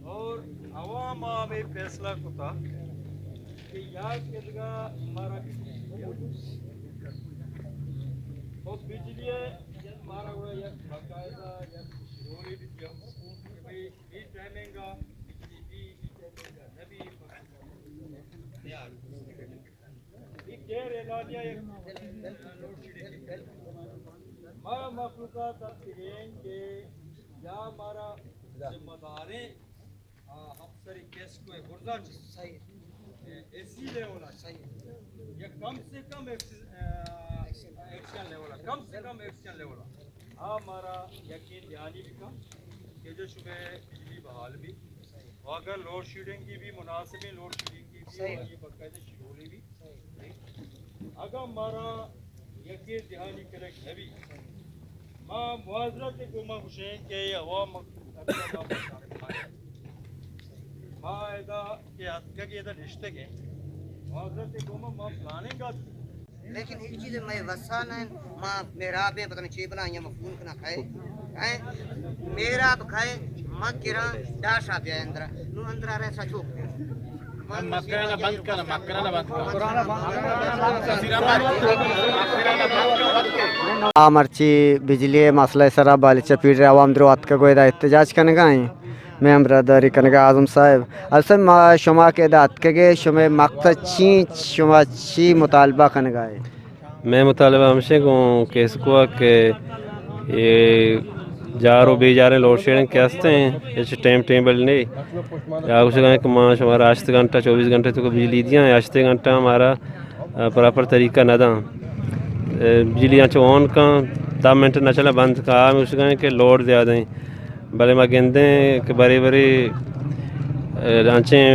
اور عوام ءَ ہمے فیصلہ کتا کہ یا کہ دگہ مارا بجلی دیا، اور بجلی ءَ مارا گڑا یک باقاعدہ یک شیڈولے بہ دیا کہ بھئی اے ٹائمنگ ءَ بجلی بی، اے ٹائمنگ ءَ نہ بی۔ اے غیر اعلانیہ یک ما مخلوقات اتکگیں کہ یا مارا ذمہ داریں، آ، افسر کیسکو ءِ برزا چہ، صحیح، اے، اے سی لیول ءَ، صحیح، یا کم سے کم ایکس-، آ، ایکشن لیول ءَ، کم سے کم ایکشن لیول ءَ آ مارا یقین دہانی بکن کہ جو شمئے بجلی بحال بی، و اگر لوڈ شیڈنگ بی، مناسبیں لوڈ شیڈنگ بی، صحیح، و یہ باقاعدہ شیڈولے بی، اگاں مارا یکے دہانی کنگ نہ بی، ما معذرت گوما گوشیں کہ یہ عوام ما ادا کہ اتکگ ادا نشتگ ہیں، معذرت گوما ما پلاننگ ات۔ لیکن ہچ چیز مئے وسا نہ انت۔ ما مہراب ءَ پتہ نہ چے بلا آئی ءَ ما فون کنا کھائے۔ ہیں؟ مہراب کھائے، مکران ڈاش آ بیا اندرا۔ نو اندرا رہے سچوک۔ مکران بند کر، مکران بند کر۔ آ مرچی بجلی مسئلہ سرا بالیچہ پیڈر عوام درو اتکگ و ادا احتجاج کنگا ہیں۔ مئے ہمراہداری کنگا اعظم صاحب۔ اصل ما شما کہ ادا اتکگے، شمئے مقصد چی انت؟ شما چی مطالبہ کنگا ہے؟ مئے مطالبہ ہمشیں گوں کیسکو ءَ کہ اے جار و بے جاریں لوڈ شیڈنگ کہ ہستیں، ہچ ٹائم ٹیبل نہیں۔ یا گوشگا کہ ما شمارا ہشت گھنٹہ، چوبیس گھنٹہ تو بجلی دیاں، ہشت گھنٹہ ہمارا، آ، پراپر طریقہ نہ داں۔ اے، بجلی انچو آن کن، دہ منٹ نہ چلا بند کن، آ گوشگا کہ لوڈ زیادہ ہیں۔ بلے ما گندیں کہ برے برے، اے، انچیں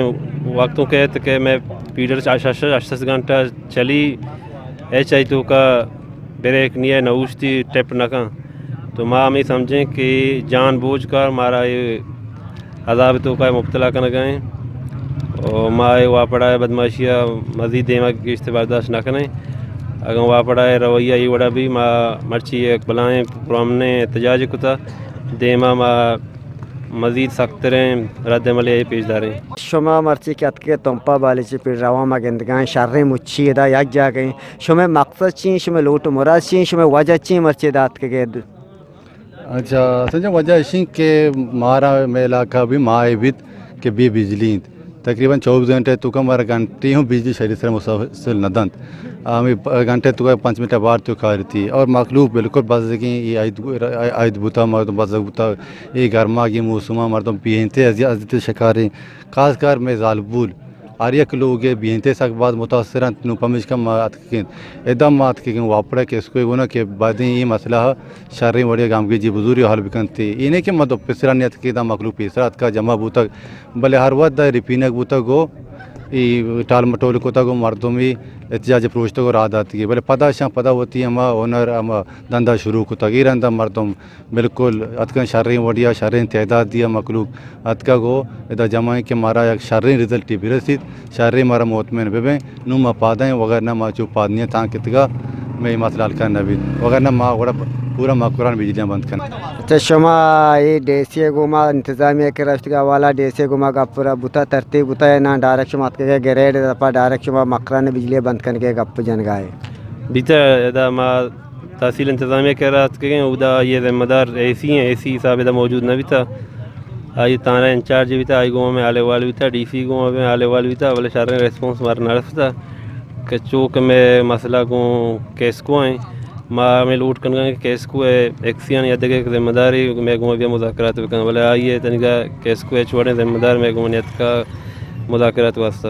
وقتوں کہت کہ مئے پیڈر شش شش ہشت ہشت گھنٹہ چلی، ایچ آئی توکا بریک نی ہے، نہ اوشتی ٹپ نہ کن۔ تو ما ہمیں سمجھیں کہ جان بوجھ کر مارا یہ عذاب توکا مبتلا کنگا ہیں۔ و ما یہ واپڑا بدمعاشی مزید دیما گیشتر برداشت نہ کنیں۔ اگاں واپڑا رویہ یہ وڑا بھی ما مرچی یک بلائیں پرامنیں احتجاج کتا۔ دیما ما مزید سخت تریں رد عملے پیش داریں۔ شما مرچی کہ اتکے تمپا بالیچی پیڈر عوام ءَ گندگائیں شریں مچی ادا یک جاگہ ہیں۔ شمئے مقصد چی ہیں؟ شمئے لوٹ و مراد چی ہیں؟ شمئے وجہ چی ہیں مرچی ادا اتکگے؟ اچھا، سنجے وجہ اشیں کہ مارا مئے علاقہ بھی ماہ بیت کہ بے بجلی انت۔ تقریباً چوبیس گھنٹہ توکا مارا گھنٹے ہوں بجلی شری سر مسلسل نہ دنت۔ ہمیں پ-، گھنٹے توکا پنچ منٹ بار تو کار تھی۔ اور مخلوق بالکل بزگیں، یہ عید، عید بوتا، مردم بزگ بوتا، یہ گرما کی موسما مردم پیہنتے ازیت شکاریں۔ خاص کر مئے زالبول ہر یک لوگے بیہنتے سک باز متاثر انت۔ نوں پمیشکا ما اتکگیں، ادا ما اتکگیں واپڑا کیسکو ءِ گونا کہ بعدیں اے مسئلہ شریں وڑے گامگیجی بزوری حل بکنت۔ اے نہ کہ ما دو پسرانی اتکگیں، ادا مخلوق پیسرا اتکا جمع بوتگ، بلے ہر وھد ءَ رپینگ بوتگ و اے ٹال مٹول کتگ و مردمی احتجاج پروشتگ و راہ داتگی، بلے پدا شاں پدا وتی ہما ہنر، ہما دندا شروع کتگ۔ اے رندا مردم بالکل اتکن شریں وڑیا، شریں تعدادیا مخلوق اتکگ و ادا جمع ایں کہ مارا یک شریں رزلٹے برسیت، شریں مارا مطمئن ببیں۔ نوں ما پادیں، وگرنہ ما چو پاد نیاں تاں کہ تگا مئے مسئلہ حل کن نہ بیت، وگرنہ ما گڑا پورا مکران بجلیاں بند کن۔ اچھا، شما اے ڈی سی ءِ گوما انتظامیہ کہ رشتگ حوالہ ڈی سی ءِ گوما گپ را بوتا، ترتیب بوتا یا نہ ڈائریکٹ شما اتکگے گریڈ دپا ڈائریکٹ شما مکران بجلی بند کنگے گپ جنگا ہے؟ بیتا ادا ما تحصیل انتظامیہ کرا اتکگیں، اودا آئی ءِ ذمہ دار اے سی ایں، اے سی صاحب ادا موجود نہ بیتا، آئی تھانہ انچارج بیتا، آئی گوما مئے حال احوال بیتا، ڈی سی گوما مئے حال احوال بیتا، بلے شریں ریسپانس مارا نہ رستا کہ چو کہ مئے مسئلہ گوں کیسکو ایں، ما ہمے لوٹ کنگا کہ کیسکو ءِ ایکسیان یا دگہ یک ذمہ دارے مئے گوما بیا مذاکرات بکن، بلے آئی ءِ تنیگا کیسکو ءِ ہچ وڑیں ذمہ دار مئے گوما نیتکا مذاکرات واسطہ۔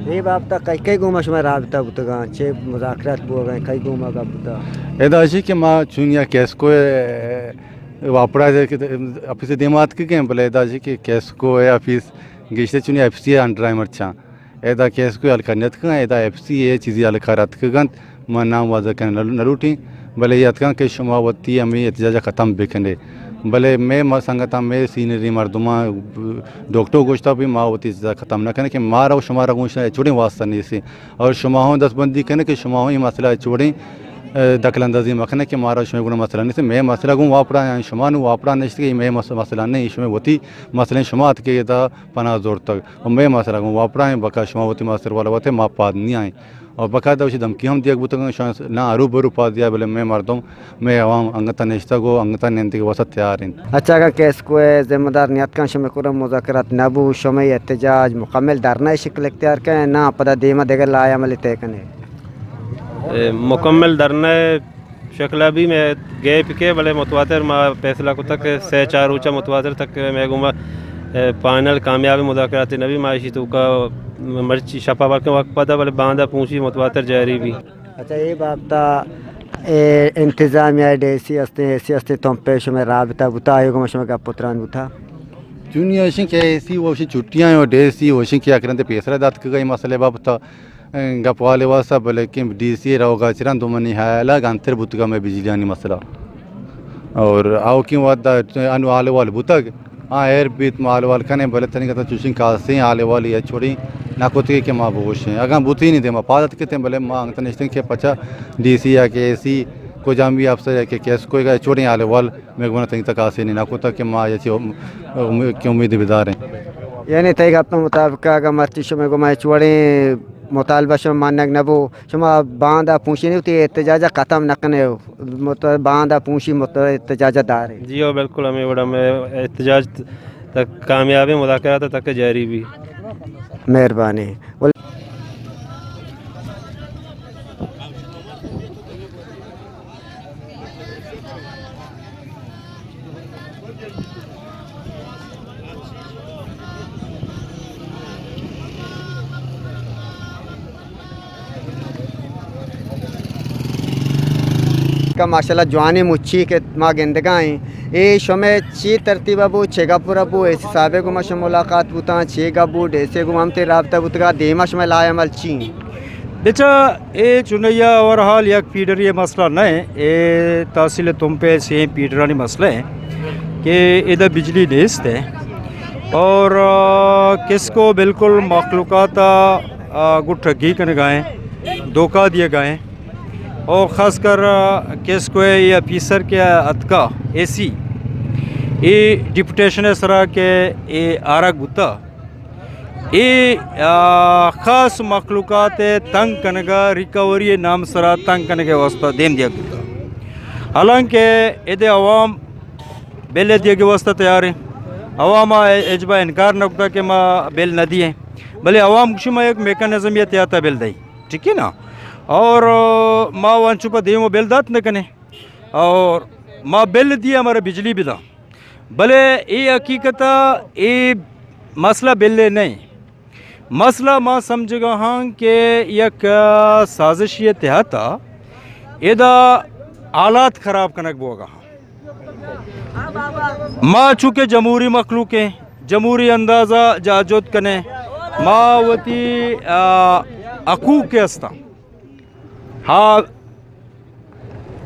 اے بابت ءَ کئی کئی گوما شمئے رابطہ بوتگاں؟ چے مذاکرات بوگاں؟ کئی گوما گپ بوتا؟ ادا اشی کہ ما چون یا کیسکو ءِ واپڈا آفیس ءِ دیما اتکگیں، بلے ادا اشی کہ کیسکو ءِ آفیس گیشتر چونی ایف سی ءِ انڈر ءَ مرچاں۔ ادا کیسکو ءِ ہلکار نیتکگاں، ادا ایف سی ءِ چیزی ہلکار اتکگنت۔ من نام واضح کنگ نہ، نہ لوٹیں، بلے اے اتکاں کہ شما وتی ہمے احتجاج ءَ ختم بکنے۔ بلے مئے ما سنگتاں، مئے سینئریں مردماں، ڈاکٹر گوشتا بھی ما وتی احتجاج ختم نہ کنیں کہ مارا و شمارا گوں ہچ وڑیں واسطہ نیست۔ اور شما ہوں دستبندی کنے کہ شما ہوں اے مسئلہ ہچ وڑیں، اے، دخل اندازی مکنے کہ مارا شمئے گونا مسئلہ نیست۔ مئے مسئلہ گوں واپڈا ہیں، شما نوں واپڈا نشتے کہ مئے مس-، مسئلہ نہیں، شمئے وتی مسئلہ ہیں، شما اتکے ادا پناہ زورتگ۔ و مئے مسئلہ گوں واپڈا ہیں، بقا شما وتی مسئلہ والا وتے ما پاد نہیں آئیں۔ اور باقاعدہ وشی دھمکی ہم دیگ بوتگ، شاید نہ ہرو برو پاد دیا، بلے مئے مردم، مئے عوام انگتا نشتگ و انگتا نندگ واسطہ تیار انت۔ اچھا، اگاں کیسکو ءِ ذمہ دار نیاتکاں، شمئے کرا مذاکرات نہ بو، شمئے احتجاج مکمل دھرنا ءِ شکل اختیار کن، نہ پدا دیما دگہ لائحہ عملی طے کنے؟ اے، مکمل دھرنا ءِ شکل ءَ بھی مئے گیپ کے، بلے متواتر ما فیصلہ کتگ کہ سے چار روچ ءَ متواتر تک مئے گوما، اے، فائنل کامیاب مذاکرات نہ بی۔ ما اشی توکا مرچی شپا بلکن وقت پدا، بلے باندا پونشی متواتر جاری بی۔ اچھا، اے بابت ءَ، اے، انتظامیہ ءِ ڈی سی ہستیں، اے سی ہستیں، تم پہ شمئے رابطہ بوتا، آئی گوما شمئے گپ و تران بوتا؟ چونی اشیں کہ اے سی وشیں چھٹیاں و ڈی سی وشیں کہ اکرندے پیسرا دات کہ گئی مسئلے بابت گپ والے واسطہ، بلکیں ڈی سی روگا چران دو منی حیالا گنتر بوتگا مئے بجلیانی مسئلہ۔ اور آوکیں وھد انو حال احوال بوتگ، آ ایر بیت ما حال احوال کنیں، بلے تنی کتا چوشیں کاسیں حال احوال یا چھوڑیں نہ کتگی کہ ما بگوشیں۔ اگاں بوتی نی دے ما پاد اتکتیں، بلے ما انگت نشتیں کہ پچا ڈی سی یا کہ اے سی کجام بھی افسر یا کہ کیسکو ءِ چھوڑیں حال احوال مئے گونا تنی تک آسے نی نہ کتگ کہ ما یا چی ام-، ام-، کہ امید بداریں۔ یعنی تئی گپ مطابق اگاں مرچی شمئے گوما ہچ وڑیں مطالبہ شما مانگ نہ بو، شما باندا پونشی نی وتی احتجاج ءَ ختم نہ کنے، مت-، باندا پونشی مت-، احتجاج ءَ دارے۔ جی ہو، بالکل ہمے وڑا مئے احتجاج تک کامیابیں، مذاکرات تک جاری بی۔ مہربانی۔ کہ ماشاءاللہ جوانیں مچی کہ ما گندگا ایں، اے شمئے چی ترتیب ءَ بو، چے گپ ءَ بو، اے سی صاحب ءَ گوما شمئے ملاقات بوتاں، چے گپ بو، ڈی سی ءَ گوما ہم تئی رابطہ بوتگا، دیما شمئے لائحہ عمل چی؟ بچا، اے چنیا اوور حال یک فیڈری مسئلہ نہ ہے، اے تحصیل تمپے سیم فیڈرانی مسئلہ ہے کہ ادا بجلی نیست ہے اور، آ، کیسکو بالکل مخلوقات، آ، گو ٹھگی کنگا ہیں، دھوکہ دیگا ہیں اور خاص کر، آ، کیسکو اے آفیسر کہ اتکا اے سی، اے ڈپٹیشن سرا کہ اے آرگ بوتا، اے، آ، خاص مخلوقات ءِ تنگ کنگ ءَ، ریکوری ءِ نام سرا تنگ کنگ ءِ واستہ دیم دیگ بوتگ۔ حالانکہ اد ءِ عوام بل ءِ دیگ ءِ واستہ تیار ایں۔ عوام ءَ ہچبر انکار نہ کتگ کہ ما بل نہ دیئیں، بلے عوام گوشی ما یک میکانزم ءِ تحت ءَ بل دئیں، ٹھیک ہے نا؟ اور، آ، ما وانچو پہ دیم ءَ بل دات نہ کنیں اور ما بل دیئے ہمارا بجلی بداں۔ بلے اے حقیقت ءَ اے مسئلہ بلے نہ ایں۔ مسئلہ ما سمجھگا ہاں کہ یک سازشی تحت ءَ ادا حالات خراب کنگ بوگا ہاں۔ ما چونکہ جمہوری مخلوق ایں، جمہوری اندازہ جاجوت کنیں، ما وتی، آ، حقوق کہ ہستاں، ہا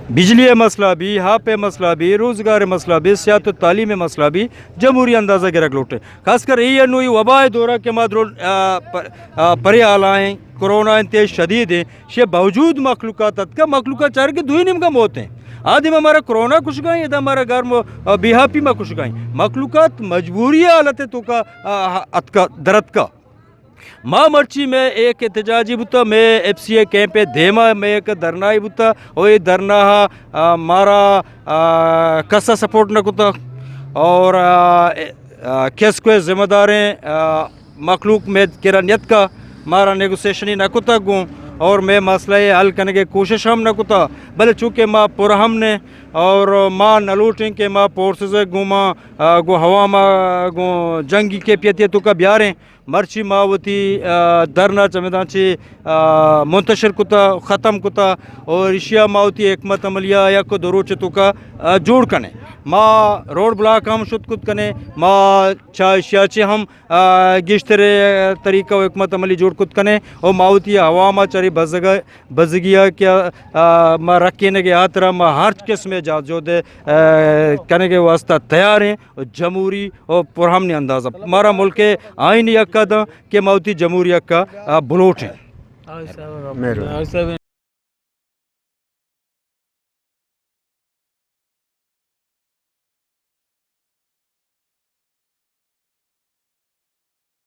بجلی ءِ مسئلہ بی، آپ ءِ مسئلہ بی، روزگار ءِ مسئلہ بی، صحت و تعلیم ءِ مسئلہ بی، جمہوری اندازہ گرگ لوٹیں۔ خاص کر اے انو اے وبا ءِ دورا کہ ما درو، آ، پر-، آ، پرے حالا ایں، کرونا انتہائی شدید ایں، شے باوجود مخلوقات اتکا، مخلوقات چار کہ دوئی نیمگا موت ایں۔ آ دیم ہمارا کرونا کشگا ایں، ادا ہمارا گرم، آ، بے آپی ما کشگا ایں۔ مخلوقات مجبوری حالت توکا، آ، اتکا، درتکا۔ ما مرچی مئے ایک احتجاجی بوتا، مئے ایف سی ءِ کیمپ ءِ دیما مئے ایک دھرنائی بوتا، او اے دھرنا ءَ، آ، مارا، آ، کس ءَ سپورٹ نہ کتا، اور، آ، آ، کیسکو ءِ ذمہ داریں، آ، مخلوق مئے کرا نیتکا، مارا نیگوسیشنی نہ کتا گوں، اور مئے مسئلہ ءِ حل کنگ ءِ کوشش ہم نہ کتا، بلے چونکہ ما پرامن ایں اور ما نہ لوٹیں کہ ما فورسز ءَ گوں ما، آ، گوں عوام ءَ گوں جنگی کیفیت ءِ توکا بیاریں۔ مرچی ما وتی، آ، دھرنا چمدان چہ، آ، منتشر کتا، ختم کتا، اور ایشیا ما وتی حکمت عملیا یک دو روچ توکا، آ، جوڑ کنے۔ ما روڈ بلاک ہم شت کت کنے، ما چا ایشیا چہ ہم، آ، گیشتر طریقہ و حکمت عملی جوڑ کت کنے، اور ما وتی عوام چرے بزگ، بزگیا کہ، آ، ما رکینگے ہاترا ما ہر قسم جادجہد، آ، کنگے واسطہ تیار ہیں۔ جمہوری و پرامن انداز ء۔ مارا ملک ء آئین یک ء داں کہ ما وتی جمہوری حق ء بلوٹ ایں۔ مہربانی۔